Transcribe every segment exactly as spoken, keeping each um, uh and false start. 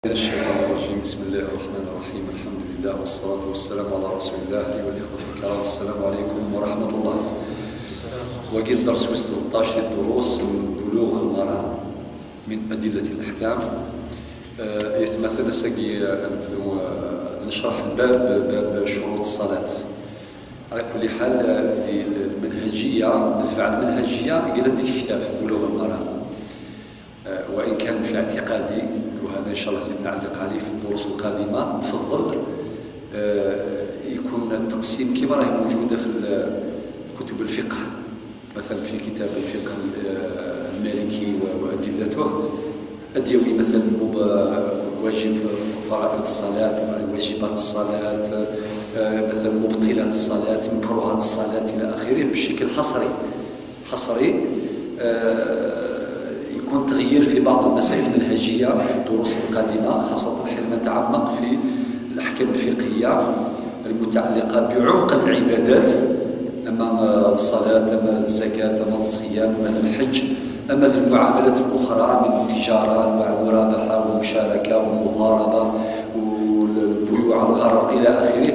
من الشيطان الرجيم. بسم الله الرحمن الرحيم. الحمد لله والصلاة والسلام على رسول الله. أيها الإخوة الكرام، السلام عليكم ورحمة الله. Wagi d dders wis tleṭṭac di ddurus n Bulugh al-Maram min Adillat al-Ahkam. Eh, aytmaten, ass-agi, eh, ad nebdu, eh, ad necreḥ bab, bab ccuruṭ ṣṣalat. Ɛla kulli ḥal, eh, di lmenhaǧiyya, nedfeɛ lmenhaǧiyya i yellan di tektabt Bulugh al-Maram. Eh, وإن كان في اعتقادي، وهذا إن شاء الله زيد نعلق عليه في الدروس القادمة، نفضل، eh, يكون التقسيم كما راهي موجودة في ال-، كتب الفقه، مثلًا في كتاب الفقه ال-، eh, المالكي و-، وأدلته، أديوي مثلًا مب-، واجب فرائض الصلاة، واجبات الصلاة، eh، مثلًا مبطلات الصلاة، مكروهات الصلاة إلى آخره بشكل حصري. حصري، eh, يكون تغيير في بعض المسائل المنهجية في الدروس القادمة، خاصة حينما نتعمق في الأحكام الفقهية المتعلقة بعمق العبادات، أما الصلاة، أما الزكاة، أما الصيام، أما الحج، أما المعاملات الأخرى من تجارة ومرابحة ومشاركة ومضاربة والبيوع الغرر إلى آخره.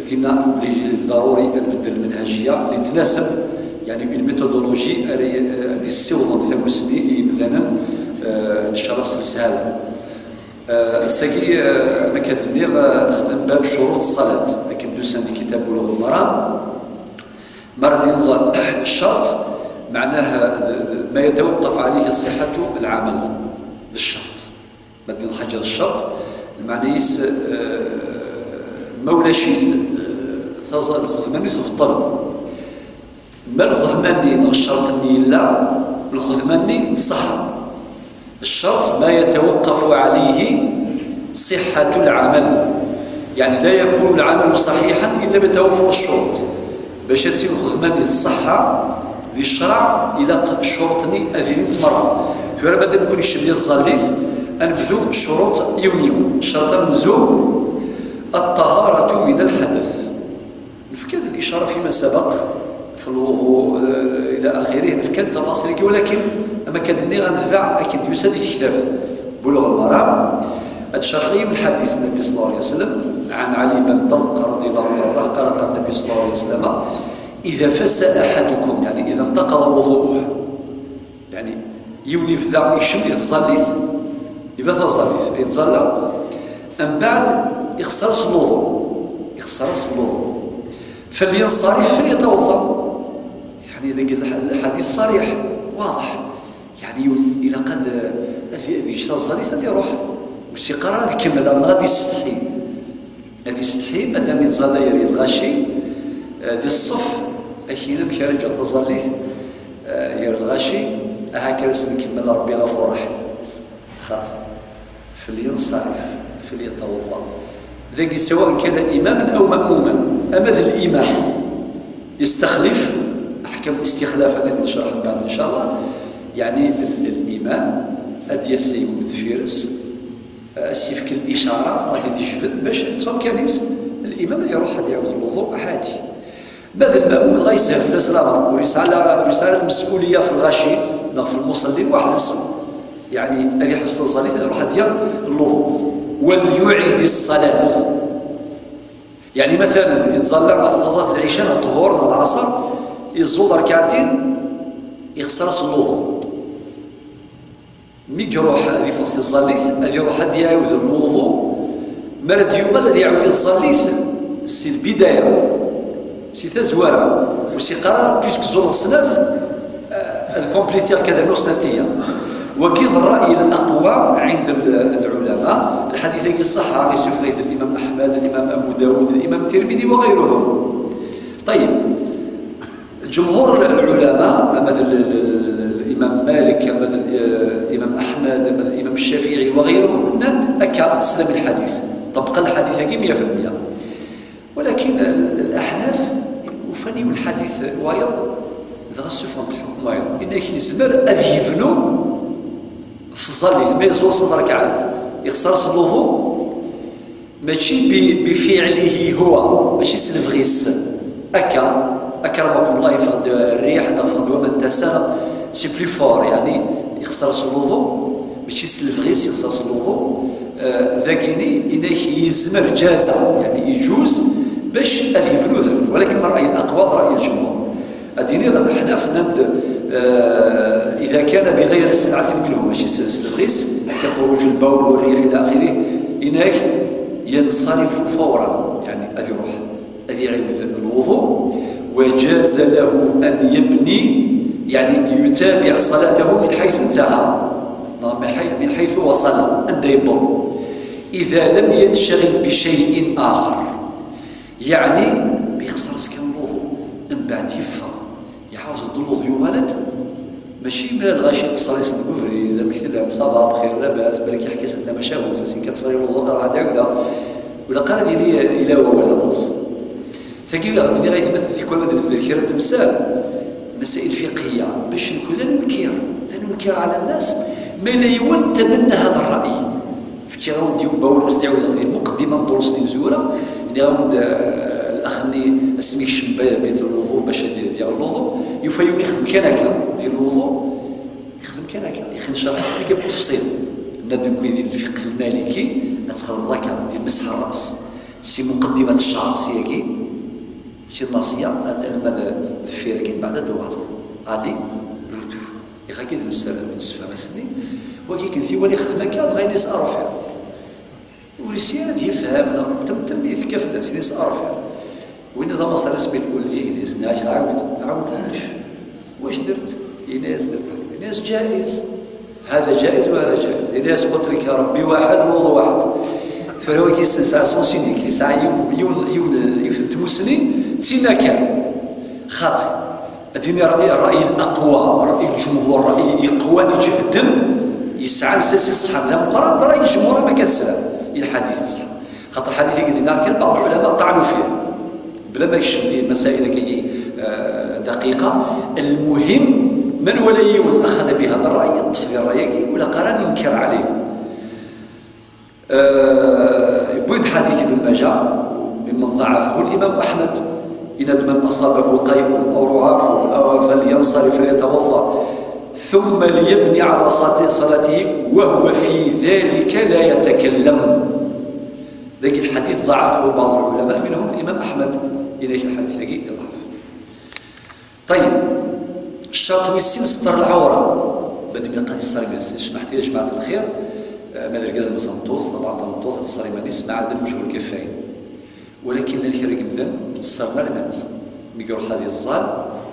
Dinna, obligé, ضروري أن نبدل المنهجية لتناسب، يعني، une méthodologie اللي، eh, ad tessiwḍen tamussni i yimdanen, eh, إن شاء الله s leshada. Eh, ass-agi, eh, akken d-nniɣ, eh, nexdem bab ccuruṭ ṣṣalat, akken d-usan di kitab Bulugh al-Maram. Mi ara d-iniḍ ccerṭ, meɛnah, eh, d-, d-, ما يتوقف عليه صحة العمل, d ccerṭ. Ma d lḥaǧa d ccerṭ, lmeɛna-is, eh, ma ulac-it, eh, taẓ-, lxedma-nni tebṭel. Ma lxedma-nni neɣ ccerṭ-nni yella, lxedma-nni tṣeḥḥa. الشرط ما يتوقف عليه صحة العمل، يعني لا يكون العمل صحيحا إلا بتوفر الشروط. Bac ad tili lxedma-nni tṣeḥḥa di ccreɛ, ilaq ccuruṭ-nni ad ilint merra. Tura, madam kun ikcem di tẓallit, ad nebdu ccuruṭ yiwen yiwen. Ccerṭ amenzu, الطهارة من الحدث. Nefka-d licara fima sabaq, fi lwuḍu, eh, ila axirih, nefka-d tafaṣil-agi, walakin, am akken d-nniɣ, ad netbeɛ akken d-yusa di tektabt Bulugh al-Maram. Ad cerḥeɣ yiwen lḥadit n Nnbi صلى الله عليه وسلم, عن علي بن طلق رضي الله عنه وأرضاه قال: قال النبي صلى الله عليه وسلم: إذا فسى أحدكم، يعني إذا انتقض وضوءه. يعني yiwen yebda yekcem di tẓallit, yebda taẓallit, yettẓalla, mbeɛd ixṣer-as lwuḍu, ixṣer-as lwuḍu. فلينصرف فليتوضأ. يعني dagi lḥ-, lḥadit ṣariḥ, waḍeḥ. يعني ilaq ad, ad, ad yečč taẓallit, ad iruḥ. Ur s-yeqqar ara ad ikemmel, neɣ ad yessetḥi. Ad yessetḥi, madam yettẓalla ger lɣaci, eh, di ṣṣef, akin amek ara ǧǧeɣ taẓallit, eh, ger lɣaci, aha kan ad s-nkemmel Ṛebbi Ɣafur Raḥim. Xaṭi. فلينصرف، فليتوضأ. Dagi سواء كان إماما أو مأموما. Ama d l'imam يستخلف, أحكام الاستخلاف ad t-necreḥ mbeɛd إن شاء الله. يعني l-, l'imam ad d-yas yiwen deffir-s, eh, ad s-yefk licara, ad t-id-yejbed bac d tumkan-is, l'imam ad iruḥ ad iɛawed lwuḍu ɛadi. Ma d lmamum, dɣa yeshel fell-as lameṛ, ur yesɛi ara, ur yesɛi ara lmes'uliya fi lɣaci neɣ fi lmuṣallin weḥd-s. Yeɛni ad yeḥbes taẓallit, ad iruḥ ad yaɣ lwuḍu. وليعد الصلاة. Yeɛni, matalan, yettẓalla taẓallit n lɛica neɣ ṭṭhur neɣ lɛaṣer, yeẓẓul rkaɛtin, ixṣer-as lwuḍu. Mi iruḥ ad iffeɣ si tẓallit, ad iruḥ ad iɛiwed lwuḍu. Mi ara d-yuɣal ad iɛiwed i tẓallit si lbidaya, si tazwara. Ur s-yeqqar ara, puisque ẓẓulleɣ snat, eh, ad completiɣ kan, rnuɣ snat tiyaḍ. Wagi d الرأي الأقوى عند ال-, العلماء. Lḥadit-agi ṣṣeḥḥa, yessufeɣ-it الإمام أحمد, الإمام أبو داود, الإمام الترمذي وغيرهم. طيب. Ǧumhur lɛulama, ama d l-, l-, l-, l-, Imam Malik, ama d l-, eh, Imam Aḥmed, ama d Imam Ccafiɛi wa ɣiruhum, nnan-d akka, teslam i lḥadit, ṭebbqen lḥadit-agi meyya fi lmeyya. Walakin l-, l-, Laḥnaf ufan yiwen lḥadit wayeḍ, dɣa ssufɣen-d lḥukm wayeḍ. Inna-k yezmer ad yebnu f tẓallit, ma yeẓẓul s ṛekɛat, ixṣer-as lwuḍu, Mačči bi-, بفعله هو, mačči s lebɣi-s. Akka, أكرمكم الله, yeffeɣ-d rriḥ, neɣ yeffeɣ-d waman n tasa, c'est plus fort, yeɛni, ixṣer-as lwuḍu, mačči s lebɣi-s, ixṣer-as lwuḍu, eh, Dagini, inek yezmer, jaza, yani, yejuz bac ad yebnu udem, walakin ṛṛay aqwa d ṛṛay lǧumhur. Ad yini d aḥnaf nnan-d, eh, إذا كان بغير سعة منه, mačči s, s lebɣi-s, كخروج البول والريح إلى آخره, inek ينصرف فورا, yani, ad iruḥ, ad iɛiwed lwuḍu, وجاز له أن يبني, يعني يتابع صلاته من حيث انتهى, من حي-, من حيث وصل, anda yewweḍ. إذا لم ينشغل بشيء آخر, يعني, yexṣer-as kan lwuḍu, mbeɛd yeffeɣ, iɛawed-d lwuḍu, yuɣal-d, mačči ma lɣaci iqeṣṣer-isen deg ubrid, amek tellam, ça va, bxir, labas, balak iḥka-sen tamacahut, asin kan xṣer lwuḍu, ɣer ɛad ɛiwdeɣ, ur ilaq ara ad yili ila wawal aṭas. Tagi, i ɣ-d-nniɣ aytmaten tikwal ad nebder kra n temsal, masail fiqhiya, bac nekk la nunkir, la nunkir ɛla nnas, ma yella yiwen tabenna hada ṛṛay. Fkiɣ-awen-d yiwen wawal ur s-d-ɛiwdeɣ di lmuqeddima n ddurus-nni imezwura, nniɣ-awen-d, eh, lxax-nni asmi yekcem ba-, bayt lwuḍu bac ad d-yaɣ lwuḍu, yufa yiwen ixdem kan akka di lwuḍu, ixdem kan akka, ixencer ḥaca akka bitefṣil. Nna-d nekkni di lfiqh lmaliki ad txedmeḍ akka, di lmesḥ n ṛṛas, si muqeddimat cceɛr, si yagi, si nnasiya, al-, alma d deffir-agi, mbeɛd ad d-tuɣaleḍ. Aller, retour. Ixak i d-nessefhem ass-nni, wagi akken tiwal ixdem akka, dɣa yenna-yas arfiɛ. Ur yessin ara ad yefhem, neɣ temtem yefka fell-as, yenna-yas arfiɛ. Winna d amaṣri asmi tqul ih, yenna-yas, nniɣ-ak ɛawed, ɛawed kullec. Wac dert? Yenna-yas dert hekda. Yenna-yas jaiz. هذا جائز وهذا جائز. Yenna-yas, قلت لك ربي واحد، الوضوء واحد. Tura wagi yesɛa sens unique, yesɛa yiwen, yiwen, yiwen, yiwet n tmussni, d tinna kan. Xaṭi. Ad yini ṛṛay, ṛṛay الأقوى, ṛṛay الجمهور, ṛṛay yeqwan, iǧehden, yesɛa lsas iṣeḥḥan d ameqqran, d ṛṛay الجمهور, am akka teslam i lḥadit iṣeḥḥan. Xaṭer lḥadit-agi d-nniɣ kan, بعض العلماء طعنوا فيه. Bla ma kecm di lmasail-agi, eh, دقيقة. المهم, ma nwala yiwen أخذ بهذا الرأي, yeṭṭef di ṛṛay-agi, ur ilaq ara ad nenker عليه. آه، يبويد حديث ابن ماجه ممن ضعفه الإمام أحمد. إن من أصابه قيء أو رعاف أو فلينصرف فليتوضأ ثم ليبني على صلاته، صلاته وهو في ذلك لا يتكلم. ذاك الحديث ضعفه بعض العلماء، منهم الإمام أحمد. إليه الحديث ذاك يضعف. طيب، الشرط ويسين ستر العورة. بعد ما قال الصار ما يسيرش، ما احتاج جماعة الخير. آه، ما درك لازم صمتوث، طبعا طمطوث الصار ما نسمع عاد الوجه والكفين. ولكن الخير يمدن بتصرنا المنز. ميقروح هذه الظال،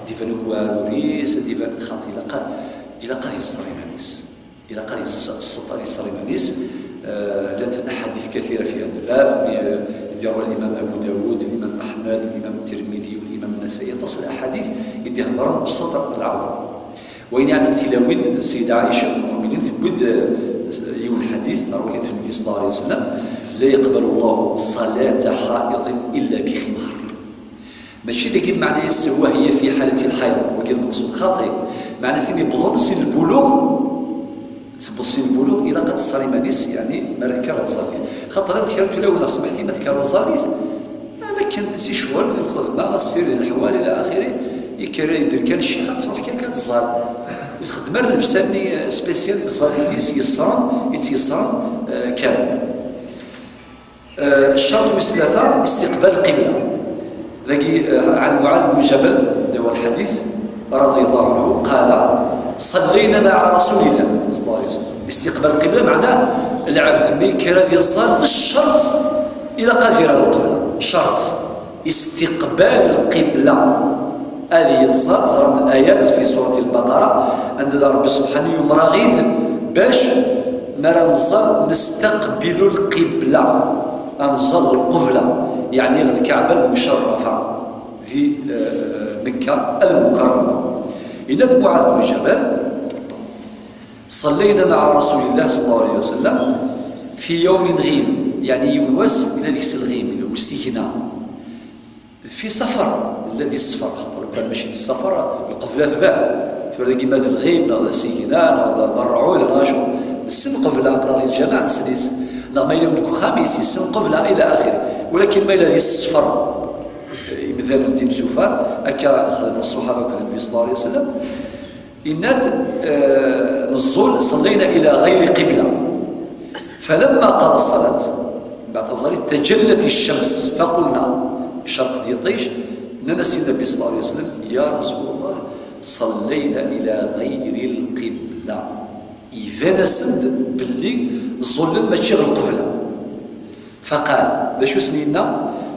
ديفان كواروريس، ديفان خاطي لقى، إلى قال الصار ما نس. إلى قال الص-، السلطة الصار ما نس. آه، لات الأحاديث كثيرة في هذا الباب، آه، يديروا الإمام أبو داود، الإمام أحمد، الإمام الترمذي، والإمام النسائي، تصل أحاديث يديها ضرب بسطر العورة. وين يعمل تلاوين السيدة عائشة أم المؤمنين في بود، آه، يوم الحديث، رويت النبي صلى الله عليه وسلم: "لا يقبل الله صلاة حائض إلا بخمار". ماشي داك المعنى يسوى هي في حالة الحيض، ولكن المقصود خاطئ. معنى ثاني بظن سن البلوغ، تبص سن البلوغ إلى قد تصري مانيس، يعني، ما راه كان تصري. خاطر أنت كانت لو نصمتي ما كان تصري. ما كان سي شغل في الخدمة، السير الحوال إلى آخره. يكرا يدير كان الشيخ، تروح كان كتزال. وتخدم اللبسة اللي سبيسيال تصري فيه، يسرا، يتيسرا، آه، كامل. آه، الشرط والثلاثة استقبال القبلة. ذاكي، آه، عن معاذ بن جبل، اللي هو الحديث، رضي الله عنه، قال: "صلينا مع رسول الله صلى الله عليه وسلم". استقبال القبلة معناه العبد ما يكرا ديال الصلاة الشرط إلى قدر القبلة. شرط استقبال القبلة. هذه الصلاة، زرنا الآيات في سورة البقرة، عند ربي سبحانه يوم راغيد باش ما نزل نستقبل القبلة، نزل القبلة، يعني الكعبة المشرفة في، آه، مكة المكرمة. إن معاذ بن جبل: "صلينا مع رسول الله صلى الله عليه وسلم في يوم غيم"، يعني يوم واس إلى ديك الغيم، إلى وسيكنا. في سفر، الذي السفر، خاطر لو كان ماشي السفر، القبلة تبان. تولي كيما هذا الغيب، هذا السينان، هذا، هذا الرعود، هذا شو. السن قبلة، قراضي الجماعة، السنيس. لا، ما يلون ديك خميس، السن قبلة إلى آخره. ولكن ما إلى ذي السفر، مثلا ذي مسوفر، أكا خدم الصحابة كذا النبي صلى الله عليه وسلم. إنات، آه، نزول، صلينا إلى غير قبلة. فلما قضى الصلاة, mbeɛd taẓallit, تجلت الشمس فقلنا, icreq-d yiṭij, nnan-as i Nnbi صلى الله عليه وسلم: يا رسول الله, صلينا إلى غير القبلة. Iban-asen-d belli ẓẓullen mačči ɣer lqebla. فقال, d acu sen-yenna?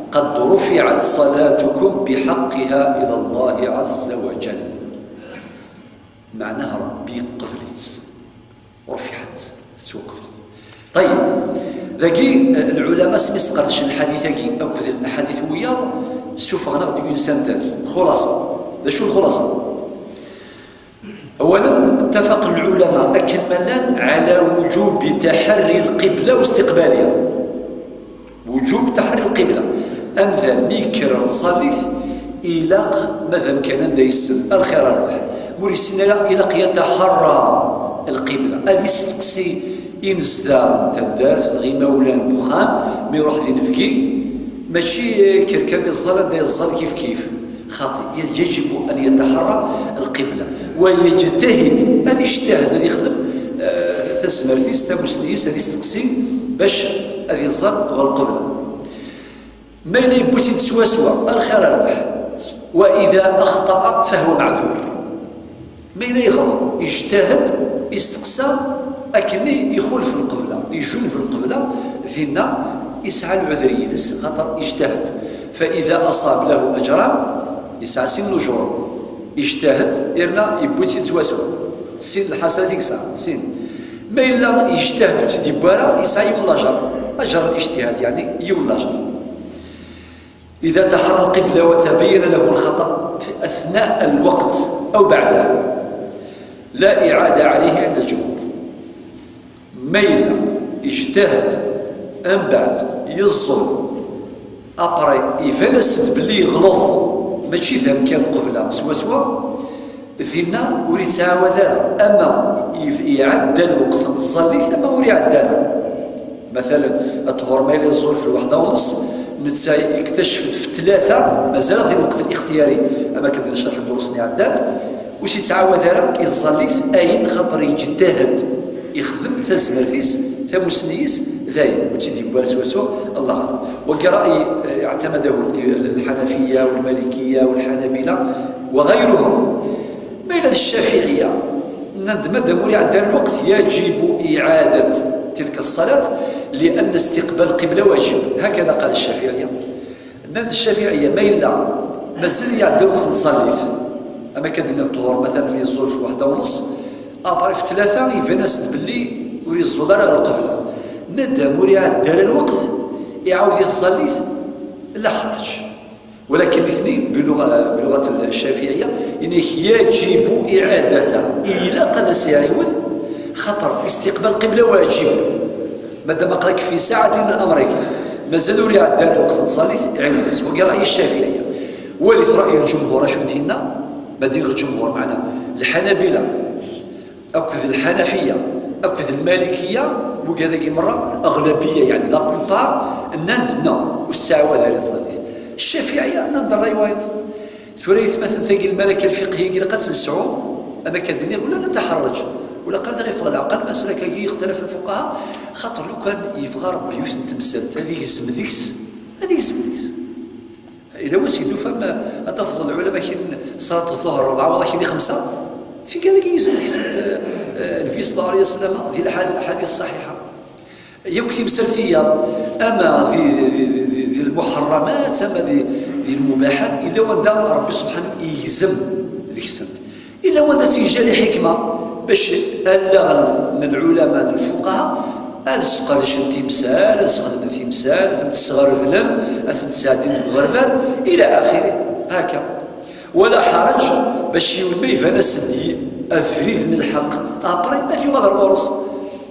قد رفعت صلاتكم بحقها إلى الله عز وجل. Meɛnah Ṛebbi iqbel-itt. رفعت, tettwaqbel. طيب, dagi, eh, lɛulama asmi sqerdcen lḥadit-agi akked lḥadit wiyaḍ, ssufɣen-aɣ-d une synthèse, xulaṣa. D acu lxulaṣa? أولا, اتفق العلماء akken ma llan على وجوب تحري القبلة واستقبالها. وجوب تحري القبلة. Amdan mi yekker ɣer tẓallit, ilaq, ma d amkan anda yessen, الخير الربح. Ma ur yessin ara, ilaq يتحرى القبلة. Ad isteqsi inezdaɣ n taddart, neɣ imawlan n uxxam, mi iruḥ d inebgi, mačči, eh, kker kan di ẓẓal, anda yeẓẓal kif kif. خاطئ. يجب أن يتحرى القبلة. ويجتهد. Ad ijtihad, ad ixdem, eh, tazmert-is, tamussni-is, ad isteqsi bac ad iẓẓal ɣer lqebla. Ma yella yewwi-tt-id swaswa, الخير الربح. وإذا أخطأ فهو معذور. Ma yella yeɣleḍ, ijtahad, isteqsa, akken ixulef lqebla, ijuneb lqebla, dinna yesɛa lɛuder yid-s, xaṭer ijtahad. فإذا أصاب له أجران, yesɛa sin n lujur. Ijtahad, irna yewwi-tt-id swaswa. Sin lḥasanat i yesɛa, sin. Ma yella yejtahad ur tt-id-yewwi ara, yesɛa yiwen lajer. Ajer n lijtihad, yeɛni yiwen lajer. إذا تحرى القبلة وتبين له الخطأ في أثناء الوقت أو بعده، لا إعادة عليه عند الجمهور. Ma yella ijtahad, mbeɛd yeẓẓul, après iban-as-d belli yeɣleḍ, mačči d amkan qebla swaswa, dinna ur yettɛawad ara, ama i-, iɛedda lweqt n tẓallit, ama ur iɛedda ara. Matalan, ṭṭhur ma yella yeẓẓul f lwaḥda u nneṣ, netta iktacef-d f tlata, mazal di lweqt lixtiyari, ama akken d-necreḥ ddurus-nni iɛeddan, ur s-ittɛawad ara i tẓallit, ayen xaṭer yeǧtahad, ixdem tazmert-is, tamussni-is, dayen, ur tt-id-yewwi ara swaswa, Allah aɛlam. Wagi ra'y, eh, اعتمده الحنفية والمالكية والحنابلة وغيرهم. Ma yella d Ccafiɛiyya, nnan-d madam ur iɛedda ara lweqt, يجب إعادة تلك الصلاة لأن استقبال القبلة واجب. هكذا قال الشافعية. Nnan-d Ccafiɛiyya, ma yella mazal iɛedda lweqt n tẓallit, ama kan d-nniɣ ṭṭhur, matalan, yeẓẓul f lwaḥda u nneṣ, après f tlata, iban-as-d belli ur yeẓẓul ara ɣer lqebla. Madam ur iɛedda ara lweqt, iɛawed i tẓallit, la ḥerǧ. ولكن اثنين بلغة، بلغة الشافعية، إنك يجب إعادته. إلا قال سيعود، خطر استقبال القبلة واجب. مادام قالك في ساعة من أمرك، مازال لا يعدى الوقت نصلي، عيد. وقال رأي الشافعية. ولث رأي الجمهور، شو دينا؟ ما دين الجمهور معنا. الحنابلة، akked lḥanafiya, akked lmalikiya, wigad-agi merra, aɣlabiya, yeɛni la plupart, nnan-d non, ur tettɛawad ara i tẓallit. Ccafiɛiya, nnan-d ṛṛay wayeḍ. Tura aytmaten tagi, lmalaka lfiqhiya-agi, ilaq ad tt-nesɛu, ama kan d-nniɣ, ula la taḥerreǧ, ula qal da ɣef leɛqel, maslak-agi ixtalaf lfuqaha, xaṭer lukan yebɣa Ṛebbi yiwet n temsalt, ad igzem deg-s, ad igzem deg-s. Ila wass i tufam, ad tafeḍ lɛulama akin ṣalat ḍuhr rebɛa, wala akin i xemsa. Tigad-agi yezmer ksent, eh, Nnbi ṣella Llahu ɛalayhi wa sallam di lḥad-, lḥadit ṣṣaḥiḥa. Yakk timsal tiyaḍ, ama di, di, di, di, di lmuḥerramat, ama di, di lmubaḥat, ila wanda Ṛebbi subḥanahu yegzem deg-sent. Ila wanda tt-yeǧǧa lḥikma bac allaɣen n lɛulama n lfuqaha ad sqedcen timsal, ad sxedmen timsal, ad tent-sɣerblen, ad tent-sɛeddin deg uɣerbal, ila axiri. Haka. Wala ḥaraǧ bac yiwen ma iban-as-d abrid n lḥeqq, après ad yuɣal ɣer ɣur-s.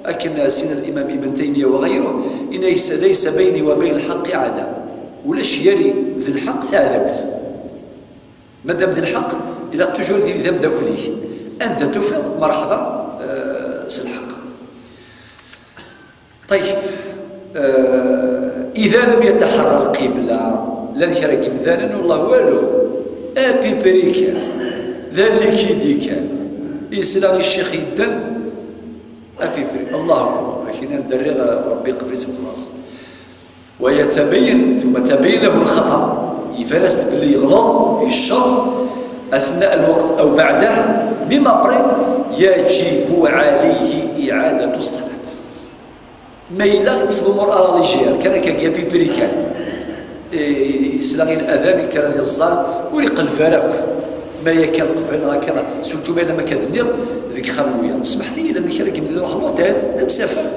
Akken sin Limam Ibn Taymiya wa ɣayruh, yenna-yas: ليس بيني وبين الحق عداوة. Ulac gar-i d lḥeqq taɛdawt. Madam d lḥeqq, ilaq toujours d, d amdakel-ik. Anda tufiḍ, merḥba, eh, s lḥeqq. Ṭayyeb, eh, إذا لم يتحرى القبلة, llan kra n yimdanen, wallah walu, apipri kan, d alikidi kan, yesla i ccix yedden, apipri, Allahu akbar. Kina derriɣ, Rebbi iqbel-itt, xlaṣ. ويتبين، ثم تبين له الخطأ، يبان-as-d belli yeɣleḍ, yecceḍ, أثناء الوقت أو بعده، même après, يجب عليه إعادة الصلاة. Ma yella yeṭṭef lumuṛ à la légère, kan akka, à peu près kan. I-, yesla i ladan, yekker ad yeẓẓal, ur iqelleb ara akk. Ma yakan qbel neɣ akka, surtout ma yella ma akka d-nniɣ, deg xalwiya. Smeḥt-iyi, llan kra n yimdanen ruḥen l'hôtel, d amsafer,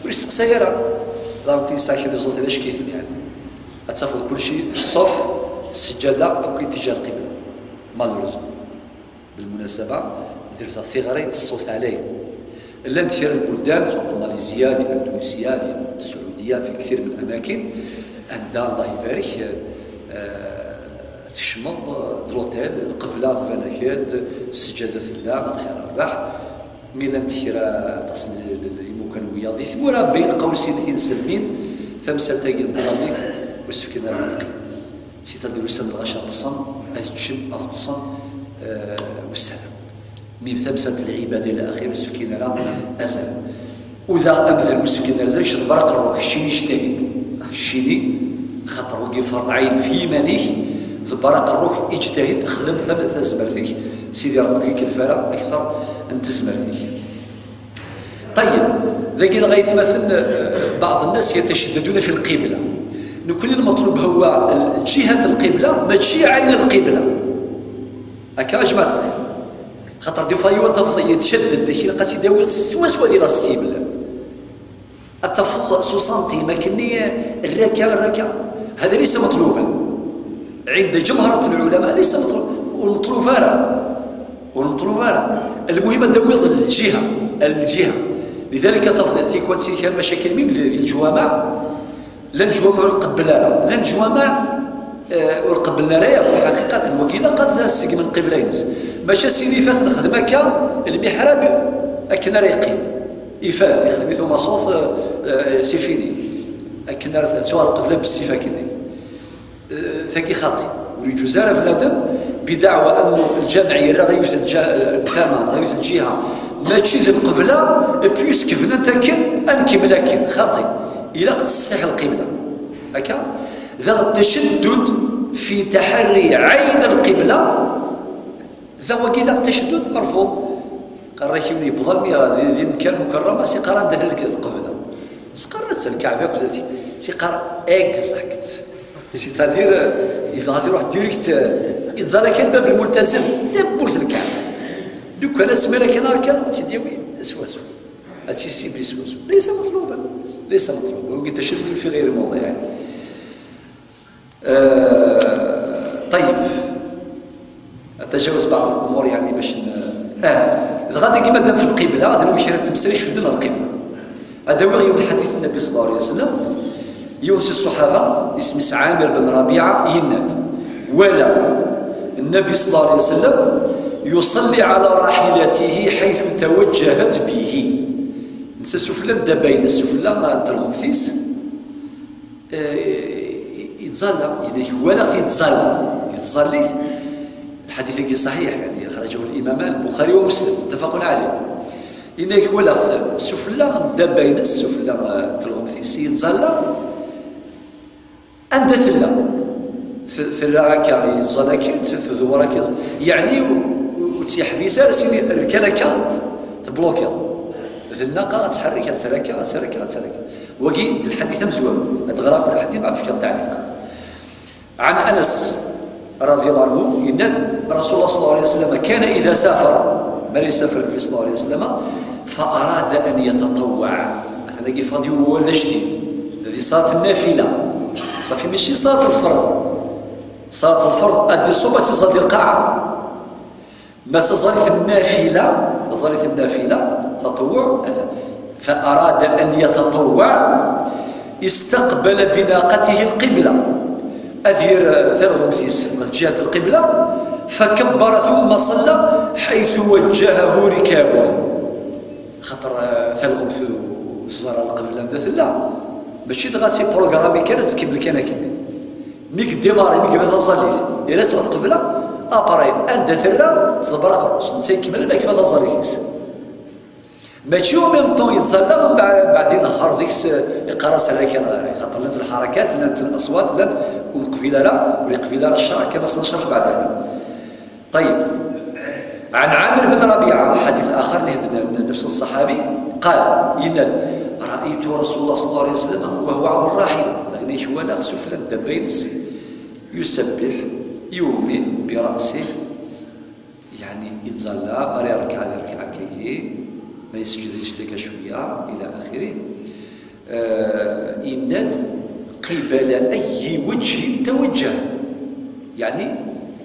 ur yesteqsay ara. Donc yesɛa kra n ẓẓut d ackiten, yeɛni. Ad tafeḍ kulci, ṣṣuf, sseǧǧada, akk itija lqibla. Malheureusement. بالمناسبة, درت tiɣri, ṣṣut ɛlay. Llant kra n buldan, twaḍ Malizya, di Indunisya, di Saɛudiya, في كثير من الأماكن, anda, Allah ibarek, eh, tkecmeḍ, eh, d l'hôtel, lqebla tban-ak-d, sseǧǧada tella, lxir rrbeḥ. Mi llant kra, aṭas n l-, l-, l-, imukan wiyaḍ, di tmura bbayen qawsin tinselmin, tamsalt-agi n tẓallit, ur s-fkin ara lqima. C'est-à-dire, ussan n lɣaci ad ṭṭsen, ad ččen, ad ṭṭsen, eh, ussan. Mi tamsalt n lɛibada ila axir, ur s-fkin ara azal. U daɣ amdan ur s-fkin ara azal, kečč d baraq rruḥ, keččini ijtahid. Keččini, xaṭer wagi ferḍ ɛin f yiman-ik, d baraq rruḥ, ijtahid, xdem tam-, tazmert-ik, Sidi Ṛebbi ur k-ikellef ara akteṛ n tezmert-ik. طيب, dagi dɣa aytmaten, eh, بعض الناس يتشددون في القبلة. Nekkni المطلوب هو ال-, جهة القبلة, mačči عين القبلة. Akka, a jmaɛt lxir. Xaṭer des fois yiwen tafeḍ yetcadded, ilaq ad tt-id-awiɣ swaswa di la cible. Ad tafeḍ soixante centime, akkenni, rraka, rraka. هذا ليس مطلوبا. عند جمهرة العلماء ليس مطلوب، ur neṭlub ara. Ur neṭlub ara. المهم ad d-tawiḍ lǧiha, lǧiha. لذلك tafeḍ tikwal ttili kra n lmacakil, même di, di leǧwameɛ, la leǧwameɛ ur nqebbel ara, la leǧwameɛ, eh, ur qebblen ara yakk, ḥaqiqatan, wagi ilaq ad seggmen lqibla-ines. Maca syin ifat nexdem akka, lmiḥrab akken ara yeqqim. Ifat, ixdem-it umaṣut, eh, eh, c'est fini. Akken ara tuɣal lqebla bessif akkenni. Eh, tagi xaṭi. Ur yeǧuz ara bnadem, بدعوى أنه الجامع yerra ɣer yiwet lǧa-, eh, tama, ɣer yiwet lǧiha, mačči d lqebla, et puis bnant akken, ad nkemmel akken. Xaṭi. Ilaq ttṣeḥiḥ lqibla. Akka? Daɣ التشدد في تحري عين القبلة, daɣ wagi daɣ التشدد مرفوض. Qqaren-ak yiwen yebḍa mi di, di Mekka Lmukerrama, s-iqqar anda tella lqebla. S-iqqar ata lkaɛba akked, s-iqqar exact. C'est-à-dire, euh, yebɣa ad iruḥ direct, euh, yeẓẓal kan bab lmultazam, tawwurt n lkaɛba. Lukan asmi ara kan, kan, ad tt-id-yawi swaswa. Ad tt-issibli swaswa. ليس مطلوبا. ليس مطلوبا. وقد تشدد في غير موضعه. آه، طيب. أتجاوز بعض الأمور يعني باش ن-، آه. Dɣa dagi madam في القبلة, ad nawi kra n temsal icudden ɣer lqibla. Ad awiɣ yiwen lḥadit n Nnbi صلى الله عليه وسلم. Yiwen si ṣṣuḥaba, isem-is Ɛamir ben Rabiɛa, yenna-d, walaɣ Nnbi صلى الله عليه وسلم يصلي على راحلته حيث توجهت به. Netta sufella n ddabba-ines, sufella n telɣemt-is, eh, yettẓalla, yenna-k walaɣ-t yettẓalla, yettẓallit. Lḥadit-agi ṣaḥiḥ, يعني أخرجه الإمامان البخاري ومسلم، متفق عليه. Yenna-k walaɣ-t sufella n ddabba-ines, sufella, eh, n telɣemt-is, yettẓalla. Anda tella? T-, terra akka, yeẓẓal akka, t-, tdewwer akka, yeɛni ur, ur, ur tt-yeḥbis ara, sini rkan akka, teblukiḍ. D nnaqa, ad tḥerrik, ad terr akka, ad terr akka, ad terr akka. Wagi d lḥadit amezwaru. Ad ɣreɣ akk lḥadit, mbeɛd fkiɣ ttaɛliq. عن أنس رضي الله عنه, yenna-d, رسول الله صلى الله عليه وسلم كان إذا سافر, mi ara yessafer Nnbi صلى الله عليه وسلم, فأراد أن يتطوع. Atan dagi yeffeɣ-d yiwen wawal d ajdid. Di ṣṣalat nnafila. Ṣafi, mačči ṣṣalat lferḍ. Ṣṣalat lferḍ, ad iṣubb, ad tiẓẓal di lqaɛa. Ma taẓallit nnafila, taẓallit nnafila, taṭewwuɛ, atan. فأراد أن يتطوع استقبل بناقته القبلة. Ad yerr, eh, talɣemt-is ɣer lǧihat lqibla, فكبر ثم صلى حيث وجهه ركابه. Xaṭer, eh, talɣemt ur teẓẓar ara lqebla anda tella. Mačči dɣa d tiprogrammi kan, ad tkemmel kan akken. Mi yeddimari, mi yebda taẓallit, yerra-tt ɣer lqebla, après, anda terra, tḍebber aqerru-s. Netta ikemmel ma yekfa taẓallit-is. Mačči au même temps yettẓalla, mbeɛd, mbeɛd inehher deg-s, iqqar-as: "Err kan ɣer-i", xaṭer llant lḥarakat, llant laṣwat, llant ur neqbil ara, ur yeqbil ara ccreɛ, kama s-necreḥ beɛda. طيب. عن عامر بن ربيعة، حديث آخر نهدنا نفس الصحابي، قال: يناد: "رأيت رسول الله صلى الله عليه وسلم وهو على الراحلة". Daɣen i k-walaɣ sufella n ddabba-ines, يسبح، يومي برأسه، يعني يتزلى، مرة يركع، يركع كي، ما يسجد، يسجد كشوية، إلى آخره. آه، إناد: "قبل أي وجه توجه". يعني،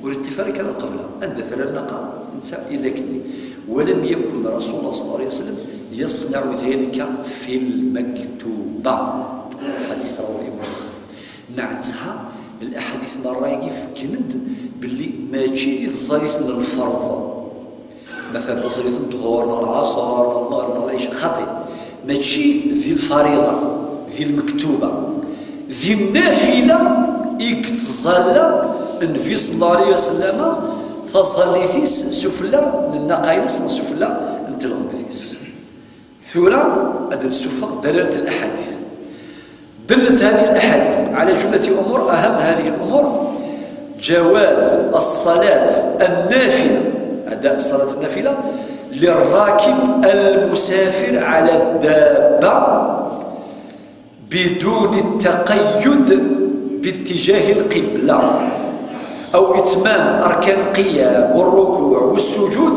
ur yeṭṭif ara kan lqebla. Anda terra nnaqa, netta ila kenni. "ولم يكن رسول الله صلى الله عليه وسلم يصنع ذلك في المكتوبة". حديث رواه الإمام البخاري. Neɛtha, الأحاديث merra-agi fegnen-d belli mačči di tẓallit n lferḍ. Matalan, taẓallit n ḍḍhur, neɣ lɛaṣer, neɣ lmeɣreb, neɣ lɛica, xaṭi. Mačči di lfariḍa, di lmektuba. Di nnafila i yettẓalla Nnbi صلى الله عليه وسلم taẓallit-is sufella n nnaqa-ines neɣ sufella n telɣemt-is. Tura ad nsuffeɣ dalalat الأحاديث. دلت هذه الأحاديث على جملة أمور، أهم هذه الأمور جواز الصلاة النافلة، أداء الصلاة النافلة للراكب المسافر على الدابة بدون التقيد باتجاه القبلة، أو إتمام أركان القيام والركوع والسجود،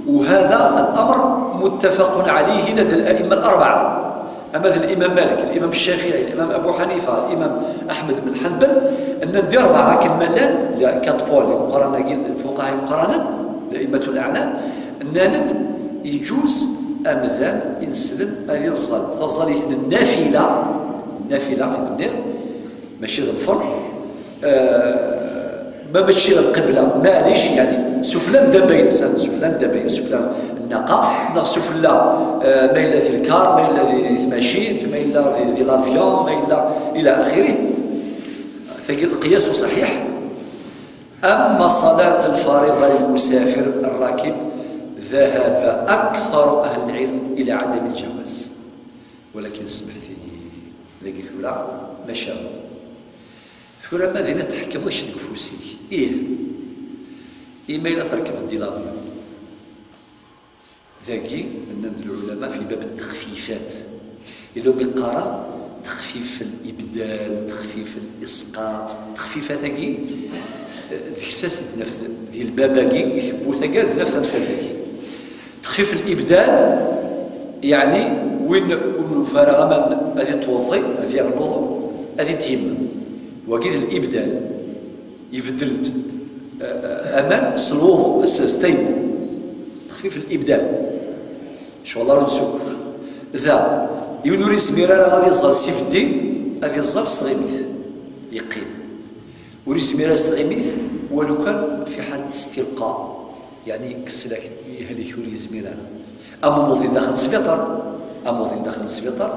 وهذا الأمر متفق عليه لدى الأئمة الأربعة. Ama d l'imam Malik, l'imam Ccafiɛi, l'imam Abu Ḥanifa, l'imam Aḥmed ben Ḥanbal, nnan-d di rebɛa akken ma llan, les quatre pôles imeqqranen-agi, lfuqaha imeqqranen, l'a'immatul a'lam, nnan-d yeǧǧuz amdan ineslen ad iẓẓal taẓallit n nnafila, nnafila i d-nniɣ, mačči d lferḍ, eh, ma mačči d lqibla, maɛlic, yeɛni, sufella n ddabba-ines, sufella n ddabba-ines, sufella n nnaqa, neɣ sufella, eh, ma yella di lkar, ma yella di, di tmacint, ma yella di, di l'avion, ma yella ila axiri. Tagi lqiyas ur ṣaḥiḥ. أما صلاة الفريضة للمسافر الراكب ذهب أكثر أهل العلم إلى عدم الجواز. Walakin smeḥt-iyi, dagi tura, maca. Tura ma dinna tḥekmeḍ kečč deg ufus-ik. Ih. Imi la trekbeḍ di l'avion. Dagi, nnan-d lɛulama fi bab texfifat. Illa umi qqaren texfif al-ibdal, texfif al-isqat, texfifat-agi, eh, deg-s ad naf di lbab-agi, i tewwurt-agi, ad naf tamsalt-agi. Texfif al-ibdal, yeɛni win ur nufi ara aman ad ittweḍḍi, ad yaɣ luḍu, ad ittyimmem. Wagi d al-ibdal. Ibeddel-d, eh, aman s lwuḍu, s, s tayemmu. Texfif al-ibdal. Ccɣel ara nessuker. Da, yiwen ur yezmir ara ad iẓẓal s ibeddi, ad iẓẓal s tɣimit. Yeqqim. Ur yezmir ara s tɣimit, walu kan fi ḥal n istilqa. Yeɛni, kkes lak-, yehlek, ur yezmir ara. Am umuḍin daxel n sbiṭar, am umuḍin daxel n sbiṭar,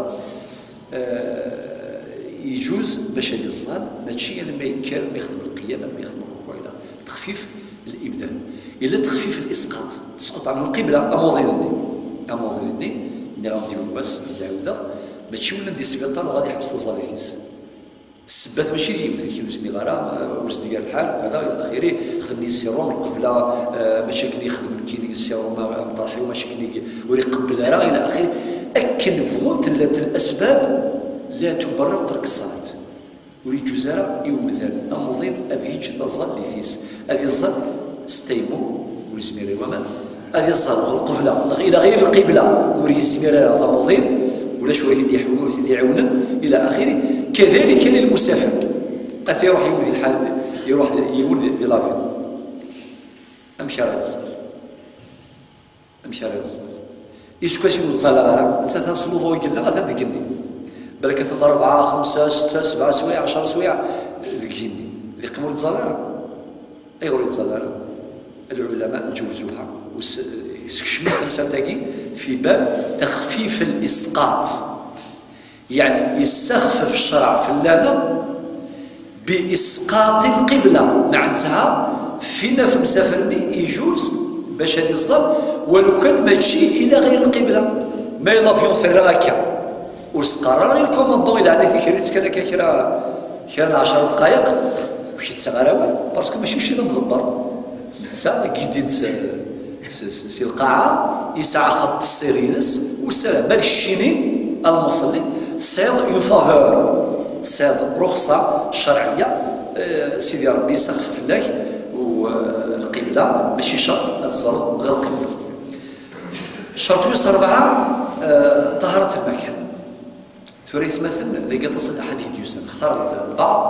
eh, yeǧuz bac ad iẓẓal, mačči alma yekker, ma yexdem lqiyam, alma yexdem rrukuɛ, ila texfif al-ibdal. Ila texfif al-isqat, tesqeḍ ɛan lqibla, am umuḍin-nni. Am umuḍin-nni, nniɣ-am-d yiwen wass, ad d-ɛiwdeɣ, mačči ula di sbiṭar dɣa ad iḥbes taẓallit-is. Ssebbat mačči d yiwet, ur zmireɣ ara, ur zdigeɣ lḥal, kada, ila axiri, xedmen-iyi sérum, lqebla, eh, mačči akken i xedmen nekkini sérum, eh, ameṭreḥ-iw, mačči akken i, ur iqebbel ara, ila axiri. Akken bɣunt llant lasbab, la tuberrir ترك الصلاة. Ur yeǧǧuz ara i umdan amuḍin ad yečč taẓallit-is, ad iẓẓal s tayemmu, ur yezmir i waman, ad iẓẓal ɣer lqebla, neɣ ila ɣir lqibla, ur yezmir ara tamuḍin, ulac win i d-iɛiwnen, ur t-id-iɛiwnen, ila axiri. Kadalika lilmusafir. Ad iruḥ yiwen di lḥal, iruḥ yiwen di, di l'avion. Amek ara iẓẓal? Amek ara iẓẓal? Iseggasen ur ttẓalla ara, netta atan s luḍu i yella, atan deg igenni. Balak atan rebɛa, xemsa, setta, sebɛa swayeɛ, ɛecṛa swayeɛ deg igenni. Di qqim ur yettẓalla ara. Ayɣer ur yettẓalla ara? Lɛulama ǧewzuha, us-, sekcmen tamsalt-agi fi bab texfif al-isqat. Yeɛni, yessexfef ccreɛ fell-aneɣ bi isqaṭi lqibla, neɛtha f win ɣef msafer-nni, iǧuz bac ad iẓẓal, walu kan mačči ila ɣir lqibla. Ma yella l'avion terra akka, ur s-qqar ara i lkomandon, i leɛnayt-ik, err-itt kan akka kra, kra n ɛecra dqayeq, ur k-yettaɣ ara awal, parce que mačči d kečč i d amḍebber. Netta guidin-t s, s, s, si lqaɛa, yesɛa xeṭṭ ṣṣir-ines, usalam ma d keččini a lmuṣelli, tesɛiḍ une faveur, tesɛiḍ ruxṣa ccerɛiyya, eh, Sidi Ṛebbi yessexfef fell-ak, u, eh, lqibla, mačči ccerṭ ad teẓreḍ ɣer lqibla. Ccerṭ wis ṛebɛa, eh, ṭaharat lmakan. Tura aytmaten, dagi aṭas n laḥadit d-yusan, xtar-d lbaɛḍ.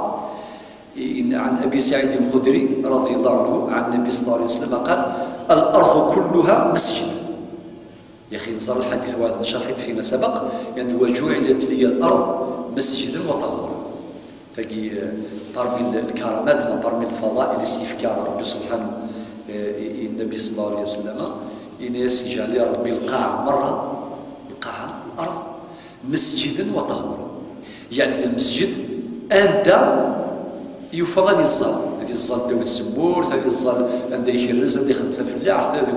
In-, عن أبي سعيد الخدري رضي الله عنه عن النبي صلى الله عليه وسلم قال: الأرض كلها مسجد. يا أخي، نزار الحديث وهذا شرحت فيما سبق، يعني: وجعلت لي الأرض مسجدا وطهورا. Tagi, eh, parmi الكرامات، parmi الفضائل i s-yefka Ṛebbi subḥanahu, eh, i, i Nnbi صلى الله عليه وسلم, yenna-yas: يجعل لي ربي القاعة مرة، القاعة، الأرض، مسجدا وطهورا. Yeɛni d lmesǧid anda yufa ad iẓẓal, ad iẓẓal ddaw tzemmurt, ad iẓẓal anda ikerrez, anda ixdem tafellaḥt, ad,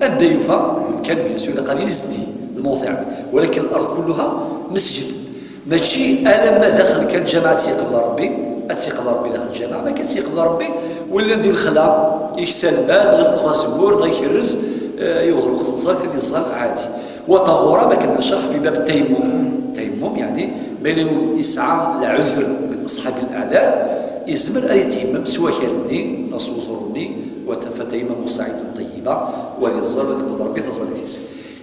anda yufa, وإن كان bien sûr ilaq ad yili zeddig, الموضع, ولكن الأرض كلها مسجد. Mačči alamma daxel kan lǧameɛ ad tt-yeqbel Ṛebbi, ad tt-yeqbel Ṛebbi daxel lǧameɛ, ma kan ad tt-yeqbel Ṛebbi, win llan di lexla, yeksa lmal, neɣ ileqqeḍ azemmur, neɣ ikerrez, eh, yuɣ lweqt n tẓallit, ad iẓẓal ɛadi. وطهورا, ma kan d ccreḥ fi bab التيمم. التيمم, yeɛni, ma yella yiwen yesɛa lɛudur min أصحاب الأعذار, yezmer ad yetyammam s wakal-nni, neɣ s uẓru-nni, وت-, فتيمموا صعيدا طيبا, u ad iẓẓal, ad iqbel Ṛebbi taẓallit-is.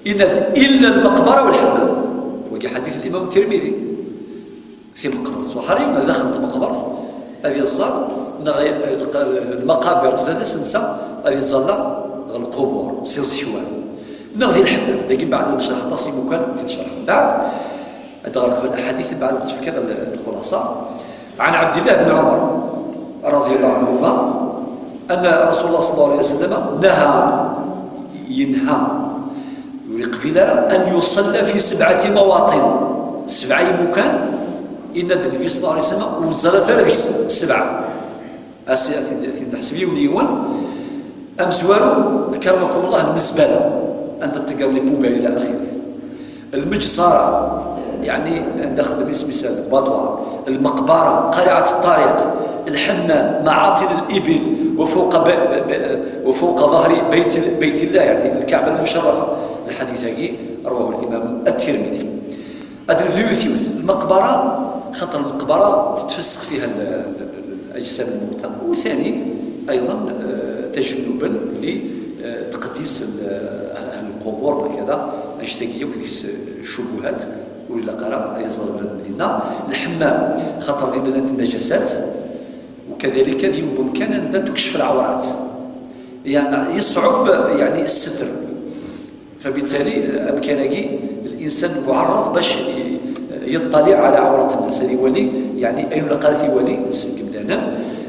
Yenna-d: إلا المقبرة والحمام. Wagi ḥadit n Limam Tirmidi. Timeqbert, waḥar yiwen daxel n tmeqbert, ad iẓẓal, neɣ i-, lq-, lmaqabir zdat-s netta, ad iẓẓal ɣer lqubur, s iẓekwan. Neɣ di lḥemmam, dagi mbeɛd ad necreḥ aṭas n imukan, ad t-id-cerḥeɣ mbeɛd. Ad d-ɣer qbel aḥadit, mbeɛd ad d-tefkeḍ l-, lxulaṣa. عن عبد الله بن عمر رضي الله عنهما أن رسول الله صلى الله عليه وسلم نهى, yenha, ur yeqbil ara, أن يصلى في سبعة مواطن, sebɛa imukan, yenna-d Nnbi صلى الله عليه وسلم, ur ttẓallat ara deg-s sebɛa. As-, ad t-id-, ad t-id-neḥseb yiwen yiwen. Amezwaru, أكرمكم الله, lmezbala, anda ṭṭeggren les poubelles إلى آخره. Lmejzara, yeɛni anda xeddmen isem-is, deg baṭwar. Lmeqbara, قارعة الطريق, lḥemmam, معاطن الإبل, وفوق ب-, ب-, ب-, وفوق ظهر بيت, بيت الله, yeɛni lkaɛba lmucarrafa. Lḥadit-agi, رواه الإمام الترمذي. Ad nebdu yiwet yiwet. Lmeqbara, xaṭer lmeqbara tettfessex fiha l-, l-, l-, أجسام الموتى. وثاني، أيضا, eh, تجنبا ل, eh, تقديس ال-, أهل القبور وكذا. Annect-agi yakk deg-s, eh, ccubuhat, ur ilaq ara ad iẓer bnadem dinna. Lḥemmam, xaṭer dinna llant nnajasat, وكذلك ad yiwen n umkan anda tukcef lɛawrat. Yeɛni, yeṣɛeb, yeɛni, الستر. فبالتالي, eh, amkan-agi, الإنسان معرض باش ي-, يطلع على عورة الناس. Ad iwali, yeɛni, ayen ilaq ara t-iwali seg yimdanen.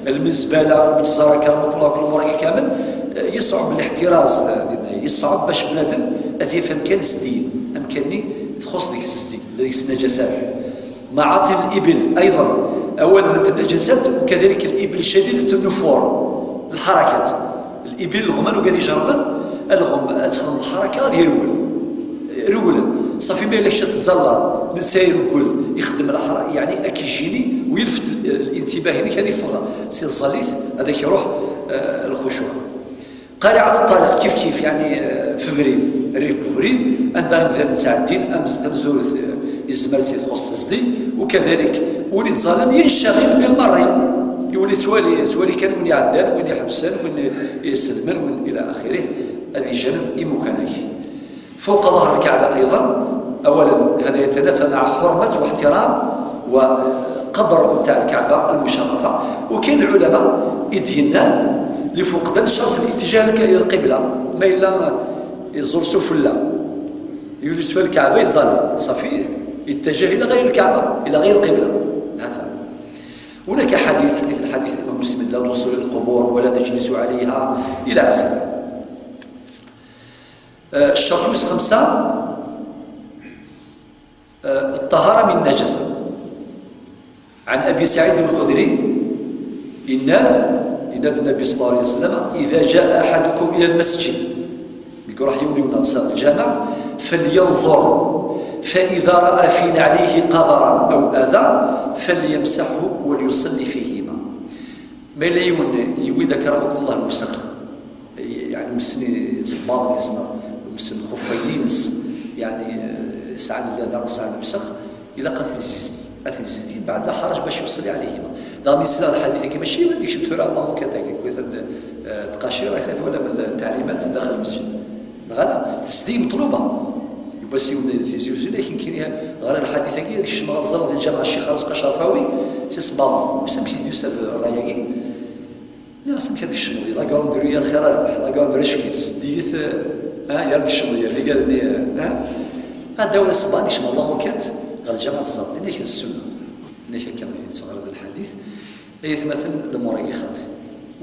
Lmezbala, lmejzara, أكرمكم الله, kul umur-agi kamel, eh, yeṣɛeb الاحتراز, eh, dinna. Yeṣɛeb bac bnadem ad yaf amkan zeddigen. Amkan-nni txuṣṣ deg-s zeddig, deg-s nnajasat. معاطن الإبل أيضا, awal n nnajasat, وكذلك الإبل شديدة النفور, الحركات. الإبل, lɣem, ugad ijerrben, alɣem ad texdem lḥeraka ad irewwel. Rewwlen. Ṣafi, ma yella kečč ad tettẓallaḍ, netta irewwel, ixeddem lḥeraka, yeɛni ad k-ijini, ويلفت الانتباه-inek, ad iffeɣ si tẓallit, ad ak-iruḥ, eh, lxucuɛ. قارعة الطريق, kif kif, yeɛni, eh, f ubrid, rrif n ubrid, anda imdanen ttɛeddin, am-, tamezwarut, eh, yezmer ad tt-id-txuṣṣ tezdeg, وكذلك win ittẓallan ينشغل بالمارين, iwali yettwali, yettwali kan win iɛeddan, win iḥebsen, win iselmen, win إلى آخره, ad ijaneb imukan-agi. فوق ظهر الكعبة أيضا، أولا هذا يتنافى مع حرمة واحترام وقدر نتاع الكعبة المشرفة. وكاين العلماء i d-yennan لفقدان شرط الاتجاه لك-, إلى القبلة, ma yella iẓur sufella, yuli sufella الكعبة, yettẓalla, صافي, يتجه إلى غير الكعبة، إلى غير القبلة. هذا هناك حديث مثل حديث الإمام مسلم: لا توصلوا إلى القبور ولا تجلسوا عليها، إلى آخره. Eh, ccerṭ wis xemsa, eh, الطهارة من النجاسة. عن أبي سعيد الخدري, yenna-d, yenna-d Nnbi صلى الله عليه وسلم: إذا جاء أحدكم إلى المسجد, mi iruḥ yiwen yiwen ɣer lǧameɛ, فلينظر فإذا رأى في نعليه قذرا أو أذى فليمسحه وليصلي فيهما. Ma yella yiwen yewwi-d, akramakum Allah, lewsex, yeɛni messen isebbaḍen-is neɣ messen lxuffayen-ines, yeɛni, eh, sɛan llada, sɛan lewsex, ilaq ad t-yezzizdi, ad t-yezzizdi, mbeɛd la ḥaraǧ bac yuṣelli ɛalayhima. Daɣ mi nesla lḥadit-agi, mačči ad yekcem tura la moquette-agi, kwi-t-id, eh, tqacir, ay twalam ltaɛlimat daxel lmesjid. Neɣ ala, tesdi meṭluba. Yiwwas yiwen Tizi Uzzu, akken kan ɣer lḥadit-agi, ad kecmeɣ ad ẓreɣ di lǧameɛ Ccix Arezqi Acerfawi, s isebbaḍen. Wissen amek i d-yusa ṛṛay-agi? Nniɣ-as, amek ad kecmeḍ di la grande rue, ya lxir a rrbeḥ, la grande rue, cekk-itt, zeddigit, eh, ah, yar d-kecmeḍ gar tigad-nni, eh, ah. Ad d-awiḍ isebbaḍen, kecmeɣ la moquette ɣer lǧameɛ, teẓẓaḍ. Inna-k d ssunna. Inna-k akka, yettuɣal d lḥadit. Ay atmaten, lumuṛ-agi xaṭi.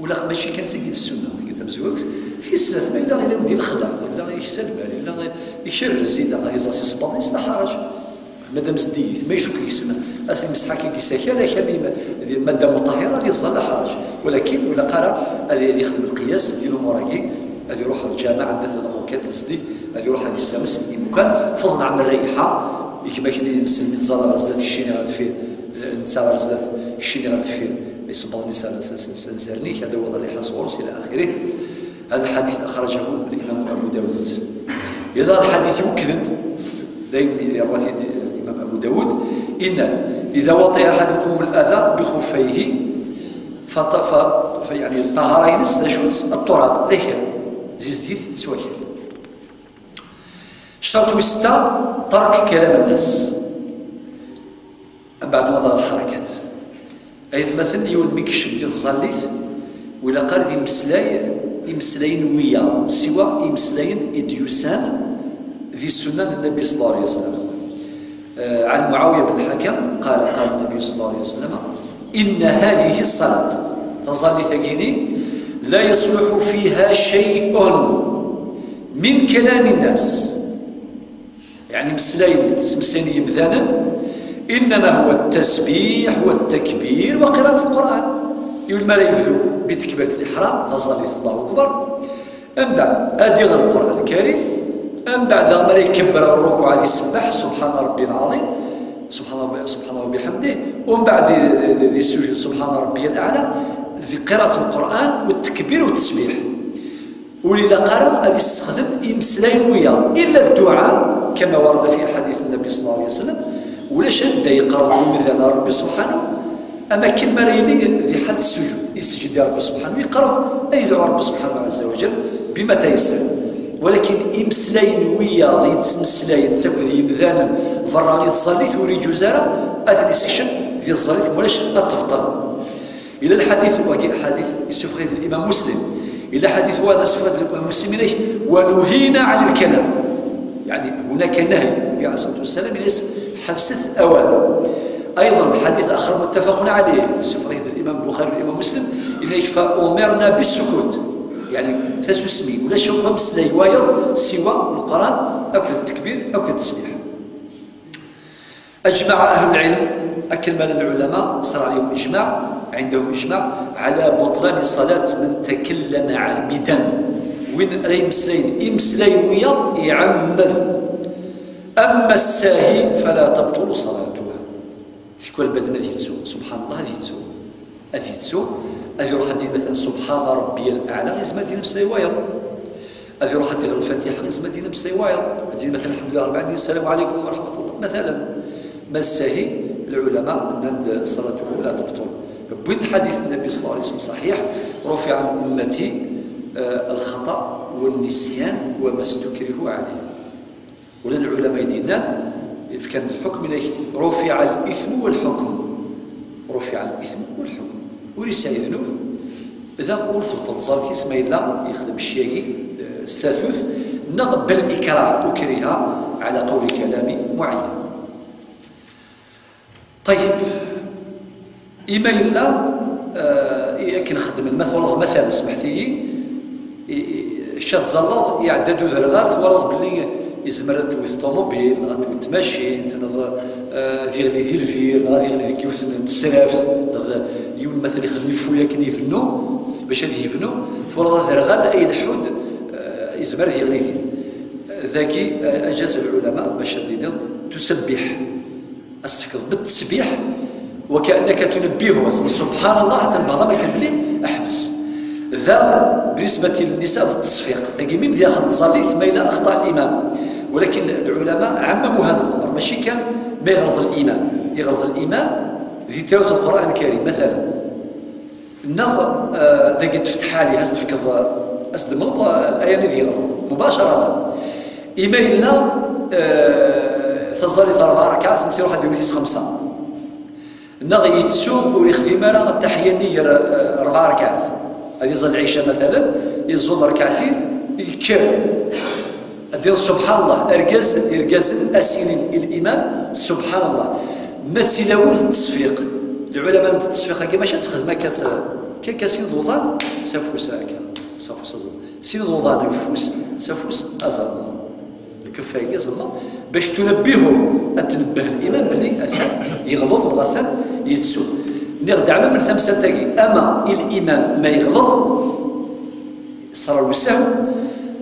Ulaq mačči kan d tagi d ssunna, tagi tamezwarut, tis snat, ma yella ila di lexla, yella iksa lmal, yella ikerrez, yella ad iẓer s isebbaḍen-is, la ḥaraǧ. Madam zeddigit, ma icuk deg-sen, ad t-imseḥ akka deg isakal, akal di, di madda muṭahira, ad iẓer, la ḥaraǧ. Walakin, ur ilaq ara ad, ad yexdem lqiyas di lumuṛ-agi, ad iruḥ ɣer lǧameɛ, anda tella la moquette tezdi, ad iruḥ ad issames imukan, fadlen ɛam rrayeḥa, gma-k-nni nessen mi tẓalla ɣer zdat, keččini ɣer deffir, netta ɣer zdat, keččini ɣer deffir, isebbaḍen-is ad, ad, ad, ad nzernik, ad d-tawiḍ rriḥa sɣur-s, ila axirih. هذا الحديث أخرجه الإمام أبو داود. Iḍ-a lḥadit iwekked-d, d ayen yerwa-t-id Imam Abu Dawud, yenna-d: إذا وطئ أحدكم الأذى بخفيه فط-، ف-، ف-، يعني, ṭṭahara-ines d acu-tt? التراب, d akal, zizedget s wakal. Ccerṭ wis setta, ترك كلام الناس. Mbeɛd, ad nehḍer ɣer lḥarakat. Ay atmaten, yiwen mi yekcem di tẓallit, ur ilaq ara ad imeslay imeslayen n wiyaḍ, siwa imeslayen i d-yusan di ssunna n Nnbi صلى الله عليه وسلم. Eh, عن معاوية بن الحكم قال: قال النبي صلى الله عليه وسلم: إن هذه الصلاة, taẓallit-agi-ni, لا يصلح فيها شيء من كلام الناس. Yeɛni imeslayen, imeslayen n yimdanen, إنما هو التسبيح والتكبير وقراءة القرآن. Yiwen mi ara yebdu bi tekbirat l-iḥram, taẓallit, Allahu Akbar, mbeɛd ad iɣer Lqur'an Lkarim, mbeɛd daɣ mi ara ikebber ɣer rrukuɛ ad isebbeḥ سبحان ربي العظيم, سبحان ربي، سبحان ربي وبحمده, mbeɛd di, di, di, di ssujud سبحان ربي الأعلى, di qiraءة Lqur'an, والتكبير والتسبيح. Ur ilaq ara ad yessexdem imeslayen wiyaḍ, إلا الدعاء كما ورد في أحاديث النبي صلى الله عليه وسلم. Ulac anda yeqreb umdan ar Rebbi subḥanahu, am akken mi ara yili di ḥal n ssujud, yesǧed i Rebbi subḥanahu, yeqreb ad yedɛu Rebbi subḥanahu ɛazza wa jall بما تيسر. Walakin imeslayen wiyaḍ yettmeslayen akked yimdanen berra i tẓallit, ur iǧuz ara ad ten-yessekcem di tẓallit, ulac ad tebṭel. Ila lḥadit wagi, lḥadit yessufeɣ-it-id Imam Muslim. Ila lḥadit wa yessufeɣ-it-id Imam Muslim, yenna-k: ونهينا عن الكلام. يعني هناك نهي, النبي عليه الصلاة والسلام yenna-yas: ḥebset awal. أيضا حديث آخر متفق عليه, yessufeɣ-it-id Imam Buxari, Imam Muslim, yenna-k: فأمرنا بالسكوت. يعني tasusmi, ulac akk ameslay wayeḍ siwa Lqur'an akked ttekbir akked tesbiḥ. أجمع أهل العلم, akken ma llan lɛulama, ṣra ɛlayhim ijmaɛ, ɛindahum ijmaɛ, ɛala buṭlani ṣalat man takallama ɛamidan. Win ara imeslayen imeslayen wiyaḍ, iɛemmed. Amma ssaahi fala tabṭulu ṣalatuh. Tikwal baddem ad yettu, subḥan Llah, ad yettu. Ad yettu, ad iruḥ ad d-yini matalan سبحان ربي الأعلى, yezmer ad d-yini ameslay wayeḍ. Ad iruḥ ad d-iɣer Lfatiḥa, yezmer ad d-yini ameslay wayeḍ. Ad d-yini matalan الحمد لله رب العالمين, السلام عليكم ورحمة الله. Matalan, ma ssaahi, lɛulama nnan-d صلاته لا تبطل. Wwin-d ḥadit n Nnbi صلى الله عليه وسلم ṣaḥiḥ: رفع عن أمتي, eh, الخطأ والنسيان وما استكرهوا عليه. Ula d lɛulama i d-yennan, fkan-d lḥukm, yenna-k: رفع الإثم والحكم. رفع الإثم والحكم. Ur yesɛi ddnub, daɣ ur tebṭel tẓallit-is ma yella yexdem ccya-agi, eh, s tatut, neɣ بالإكراه, أكره على قول كلام معين. Ṭeyyeb, ima yella, eh, i akken xeddmen, ma twalaḍ, matalan, smeḥt-iyi, i, i, kečč ad tẓalleḍ, iɛedda-d uderɣal, twalaḍ belli yezmer ad tewwet ṭumubil, neɣ ad tewwet tmacint, neɣ, eh, ad yeɣli di lbir, neɣ ad yeɣli deg yiwet n tesraft, neɣ yiwen matalan ixdem iffu akken ibennu, bac ad yebnu, twalaḍ aderɣal ay ileḥḥu-d, eh, yezmer ad yeɣli din. Dagi, eh, aǧaz lɛulama bac ad d-tiniḍ, تسبح، أستفكر بالتسبيح، وكأنك تنبهه، سبحان الله، تنبهض ما كان بلي أحبس. ذا بالنسبة للنساء في التصفيق، تجي من دي أخذ الزليت ما إلى أخطاء الإمام، ولكن العلماء عمموا هذا الأمر، ماشي كان ما يغلط الإمام، يغلط الإمام ذي تلاوة القرآن الكريم مثلا. Neɣ, eh, dagi tfetḥ ɛli, as-tefkeḍ, as-d-temleḍ, eh, aya-nni d-yeɣleḍ mubacaraten. Ima yella, eh, taẓallit rebɛa rakaɛat, netta iruḥ ad d-iwet-is xemsa. Neɣ yettu ur yexdim ara ttaḥya-nni gar, eh, rebɛa rakaɛat. Ad iẓẓal lɛica, matalan, iẓẓul rakaɛtin, yekker. Ad d-iniḍ, subḥan Allah, argaz, irgazen, a s-inin i limam, subḥan Allah. Ma d tilawin d ttesfiq, lɛulama n ttesfiq-agi, maca ad texdem akka, akka, akka sin d uḍan, s afus akka, s afus aẓelmaḍ. Sin d uḍan, ufus, s afus aẓelmaḍ. Lkeffa-agi aẓelmaḍ, bac tunabbihu, ad tnebbeh limam belli atan yeɣleḍ, neɣ atan yettu. Nniɣ-d ɛmam n tamsalt-agi, ama i limam ma yeɣleḍ, Ṣṣra usahu,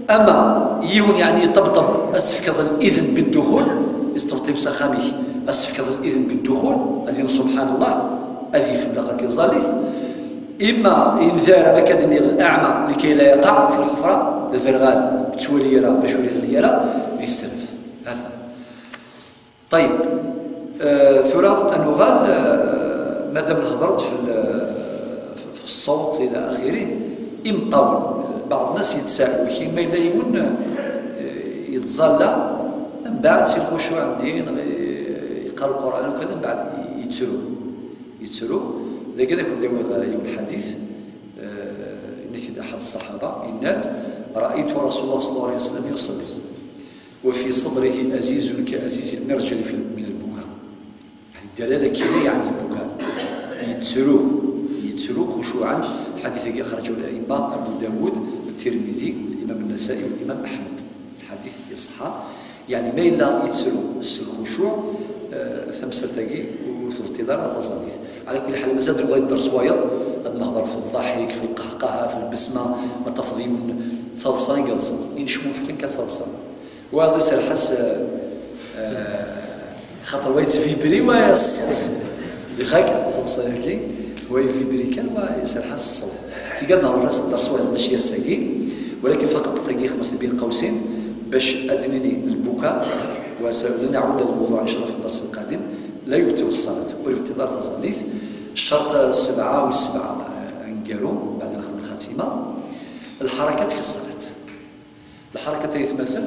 ama yiwen, yeɛni, yeṭṭebṭeb, ad s-tefkeḍ الإذن بالدخول, yesṭebṭib s axxam-ik, ad s-tefkeḍ الإذن بالدخول, ad yini subḥan Allah, ad yefhem laqak iẓẓal-it. Ima yemdar, am akka d-nniɣ, أعمى لكي لا يقع في الحفرة, d aderɣal, ur yettwali ara, bac ur yeɣli ara di ssebt. Hata. Ṭayyeb, eh, tura ad nuɣal, eh, madam nehder-d f l-, f, f ṣṣawt ila axirih, imeṭṭawen. Baɛḍ nnas yettsaɛu, kima yella yiwen, eh, yettẓalla, mbeɛd si lxucuɛ-nni, neɣ i-, yeqqar Lqur'an ukad, mbeɛd yettru. Yettru, dagi ad akent-d-awiɣ, eh, yiwen lḥadit, eh, yenna-t-id aḥad ṣṣaḥaba, yenna-d: رأيت رسول الله صلى الله عليه وسلم يصلي وفي صدره أزيز كأزيز المرجل في، من البكاء. يعني الدلالة كاينة، يعني البكاء. Yettru, yettru خشوعا. Lḥadit-agi أخرجه الأئمة أبو داود، الترمذي، الإمام النسائي، والإمام أحمد. Lḥadit iṣeḥḥa. Yeɛni ma yella yettru s lxucuɛ, eh, tamsalt-agi ur tebṭil ara taẓallit. Ɛla kulli ḥal, mazal deg wayeḍ dders wayeḍ, ad nehder f ḍḍaḥik, f lqahqaha, f lbesma, ma tafeḍ yiwen d taḍsa i yeḍsen, i necmumeḥ kan akka d taḍsa. Wayeḍ iserreḥ-as, eh, eh, xaṭer wa yettbibri wa s ṣṣut. Yak, taḍsa-agi, wa yebibri kan, wa iserreḥ-as ṣṣut. Tigad nehder-as dders wayeḍ, mačči ass-agi, walakin faqeṭ tagi xmas bin qawsin, bac ad d-nini lbuka, wa s-, ad nɛawed ad newweḍ inchallah fi dders lqadim, la yubṭil ṣṣalat, ur yebṭil ara taẓallit, ccerṭ sebɛa u sebɛa, eh, aneggaru, mbeɛd ad nexdem lxatima, lḥarakat fi ṣṣalat. Lḥarakat ay atmaten,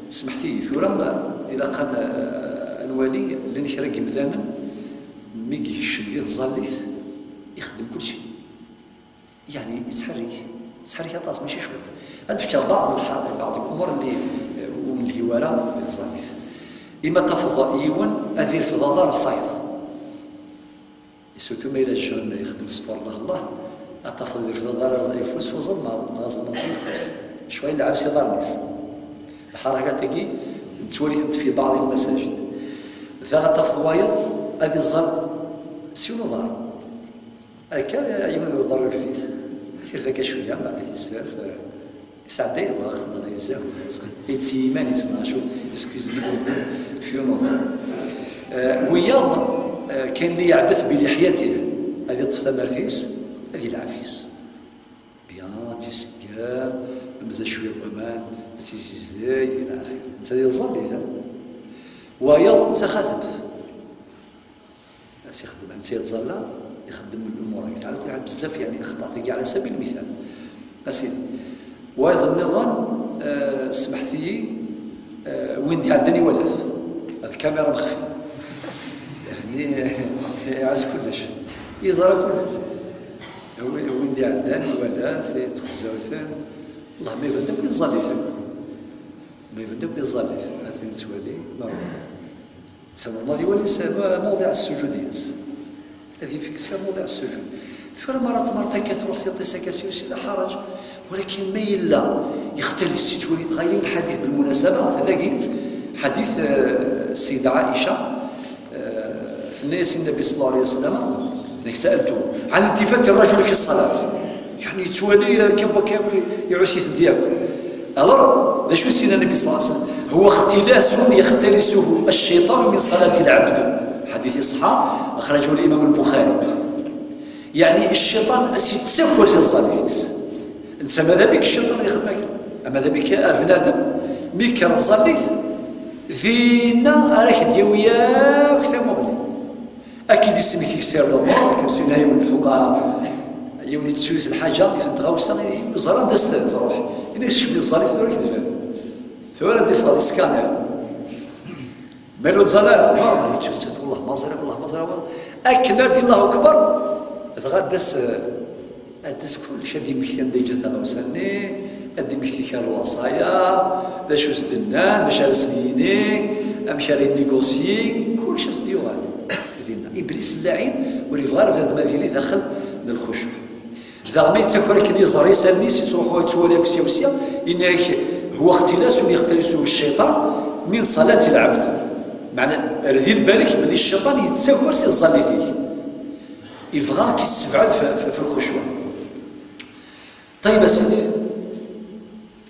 smeḥt-iyi, tura ilaq ad n-, ad nwali, llan kra n yimdanen, mi yekcem di tẓallit, ixeddem kulci. Yeɛni, yettḥerrik, yettḥerrik aṭas, mačči cwiṭ. Ad d-fkeɣ baɛḍ lḥa-, baɛḍ lumuṛ lli, eh, ur nelhi ara di tẓallit. Ima tafeḍ yiwen ad irfed aḍar ɣef wayeḍ. Surtout ma yella jeune ixeddem sport, Allah Allah, ad tafeḍ irfed aḍar ayeffus f uẓelmaḍ, neɣ aẓelmaḍ f ayeffus. Cwa yelɛeb s iḍarren-is. Lḥarakat-agi nettwali-tent fi baɛḍ lmasajid. Daɣ ad tafeḍ wayeḍ ad iẓẓal s yiwen uḍar. Akka, yiwen n uḍar ɣef-it. Ad t-irfed akka cwiya, mbeɛd ad t-issers, eh, yesɛedday lweqt, neɣ yezzaw, yetti iman-is, neɣ acu, excuse-me, fi yiwen uḍar. Eh, wiyaḍ, eh, kayen lli yeɛbet bi liḥyatih, ad yeṭṭef tamart-is, ad yelɛeb yes-s. Bien, ad tt-iseggem, ad mazal cwiya n waman, ad tt-izizdeg, ila axiri. Netta yeẓẓallit, ha? Wayeḍ d taxatemt. As ixeddem, netta yettẓalla, ixeddem lumuṛ-agi. Ɛla kulli ḥal, bezzaf, yeɛni, axeṭṭa-agi ɛla sabil lmithal. A sidi, wayeḍ nniḍen, eh, smeḥt-iyi, eh, win d-iɛeddan iwala-t. Ad kamira mexfi. Yeɛni, iɛaz kullec. Yeẓra kullec. Wi-, win d-iɛeddan iwala-t, yettxezza-t. Allah, ma iban-d akk yettẓallit akk. Ma iban-d akk yettẓallit. Atan yettwali, normal. Ttawren ad iwali s-, mawḍiɛ ssujud-ines. Ad ifek s mawḍiɛ ssujud. Tura ma ara tmart akka, truḥ tiṭ-is akka s yusi, la ḥaraǧ. Walakin ma yella yextali s yettwali, dɣa yella lḥadit bilmunasaba, dagi, ḥadit, eh, Ssida Ɛica, eh, tenna-yas i Nnbi صلى الله عليه وسلم, tenna-k: سألت عن التفات الرجل في الصلاة. Yeɛni yettwali, eh, akka wakka akk, iɛuss-itent yakk. Alors, d acu i s-yenna Nnbi صلى الله عليه وسلم? هو اختلاس يختلسه الشيطان من صلاة العبد. Ḥadit iṣeḥḥa, أخرجه الإمام البخاري. Yeɛni, cciṭan a s-yettaker si tẓallit-is. Netta, mada bik cciṭan ad ixdem akken. Mada bik a bnadem, mi yekker tẓallit, dinna ara k-d-yawi akk tamuɣli. Ad k-id-ismekti si lumuṛ, akken s-yenna yiwen n lfuqaha, yiwen yettu yiwet lḥaǧa, yiwet n tɣawsa, yeẓra anda s-truḥ. Yenna-yas, kcem di tẓallit, tura ad k-d-tban. Tura ad d-iffeɣ di scanner. Ma ur tẓall ara, normal, yettu-, yettu-, والله ما ẓriɣ, والله ما ẓriɣ, والله. Akken ara d-, الله أكبر, dɣa ad d-tas, ad d-tas kullec, ad d-imekti anda yeǧǧa taɣawsa-nni, ad d-imekti kra n lwaṣaya, d acu s-d-nnan, d acu ara sen-yini, amek ara yennigosi, kullec a s-d-yuɣal dinna. Iblis llaɛin ur yebɣi ara bnadem ad yili daxel n lxucuɛ. Daɣ ma yettaker akken iẓer isallen-is, yettruḥu yettwali akk sya u sya, yenna-ak: هو اختلاس يختلسه الشيطان من صلاة العبد. Meɛna, err di lbal-ik belli cciṭan yettaker si tẓallit-ik. Yebɣa ad k-yessebɛed f, f, f lxucuɛ. Ṭeyyeb a sidi.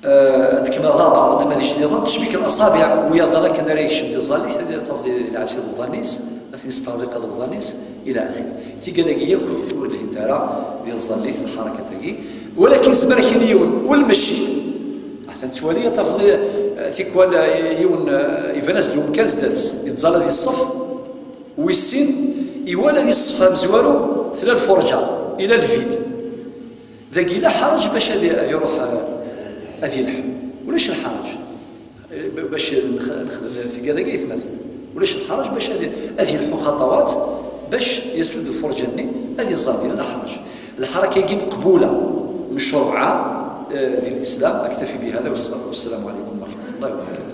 Eh, ad kemmleɣ daɣ baɛḍ nnamaḍic nniḍen, tecbik laṣabiɛ, wiyaḍ daɣ akken ara yekcem di tẓallit, ad tafeḍ ilɛeb s iḍebḍan-is, ad ten-yesteɣliq iḍebḍan-is, ila axiri. Tigad-agi yakk ur lhint ara di tẓallit, lḥarakat-agi. Walakin yezmer ad k-yini yiwen, ur lmecci. Atan ttwali, ad tafeḍ, eh, tikwal, eh, yiwen, eh, iban-as-d umkan sdat-s, yettẓalla di ṣṣef, wis sin, iwala di ṣṣef amezwaru tella lfurǧa, ila lvid. Dagi la ḥaraǧ bac ad, ad iruḥ, eh, ad yelḥu. Ulac lḥaraǧ. Eh, ba-, bac nex-, nexdem tigad-agi, aytmaten. Ulac lḥaraǧ bac ad, ad yelḥu xaṭawat, bac yas-d lfurǧa-nni, ad iẓẓal dinna, la ḥaraǧ. Lḥarakat-agi meqbula, mecruɛa, eh, di lislam. أكتفي بهذا، والسلام عليكم ورحمة الله وبركاته.